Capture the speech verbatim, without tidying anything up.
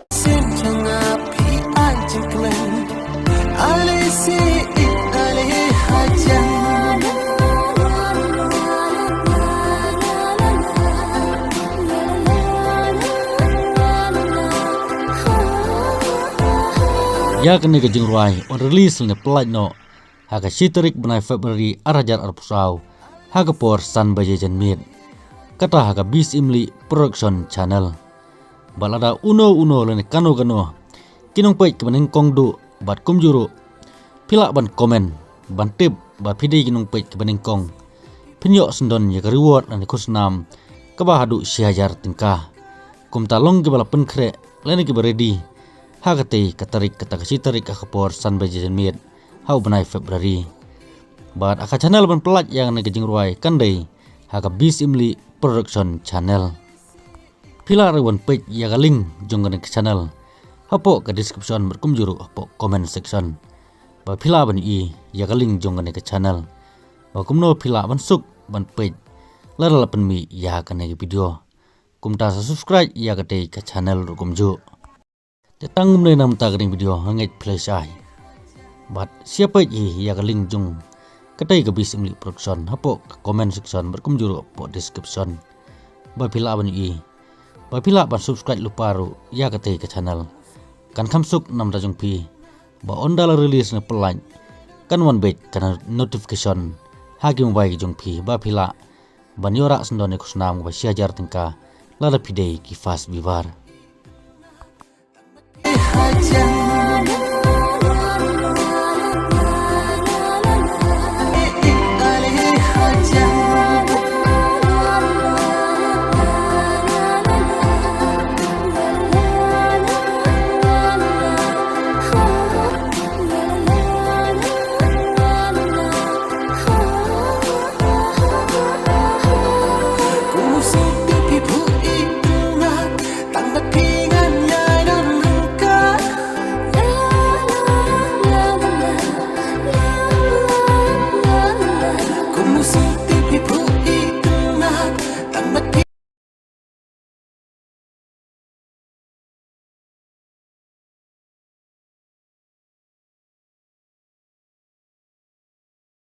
Sien jong nga phi ai jingkmen. Ale si i ale hajan. Ïa kane ka jingrwai yn release lane pynlait noh ha ka shi tarik bnai February ar hajar arphew saw ha ka por san baje janmiet. Kata ha ka Bis Imli Production Channel. Bad lada uno uno lane kano kano ki nongpeit kiba nyngkong duh bad kumjuh ruh phi lah ban comment ban tip ba phi dei ki nongpeit kiba nyngkong, phin ïoh sngewdon ïa ka reward lane khusnam kaba haduh shi hajar tyngka. Kumta long kiba la pynkhreh lane kiba ready ha katei ka tarik, kata ka shi tarik ha ka por san baje janmiet ha u bnai February. Bad ha ka channel ban pynlait ïa kane ka jingrwai kan dei ha ka Bis Imli Production Channel. Phi lah ruh ban peit ïa ka link jong kane ka channel hapoh ka description bad kumjuh ruh hapoh comment section. Ba phi lah ban ïohi ïa ka link jong kane ka channel. Ba kumno phi lah ban suk ban peit lada la pynmih ïa kane ka video. Kumta sa subscribe ïa katei ka channel ruh kumjuh. Te tang kumne na mynta ka ding video, nga ngeit phi la shai. Bad sa ïa peit hi ïa ka link jong katei ka Bis Imli Production hapoh ka comment section bad kumjuh ruh hapoh description. Ba phi lah ban ïohi, ba phi lah ban subscribe lypa ruh ïa katei ka channel. Kan kham suk na mynta jong phi ba ynda la release ne pynlait kan wan beit ka notification ha ki mobile jong phi, ba phi lah ban ïoh rah sngewdon ïa ka khusnam kaba shi hajar tyngka lada phi dei ki first viewer.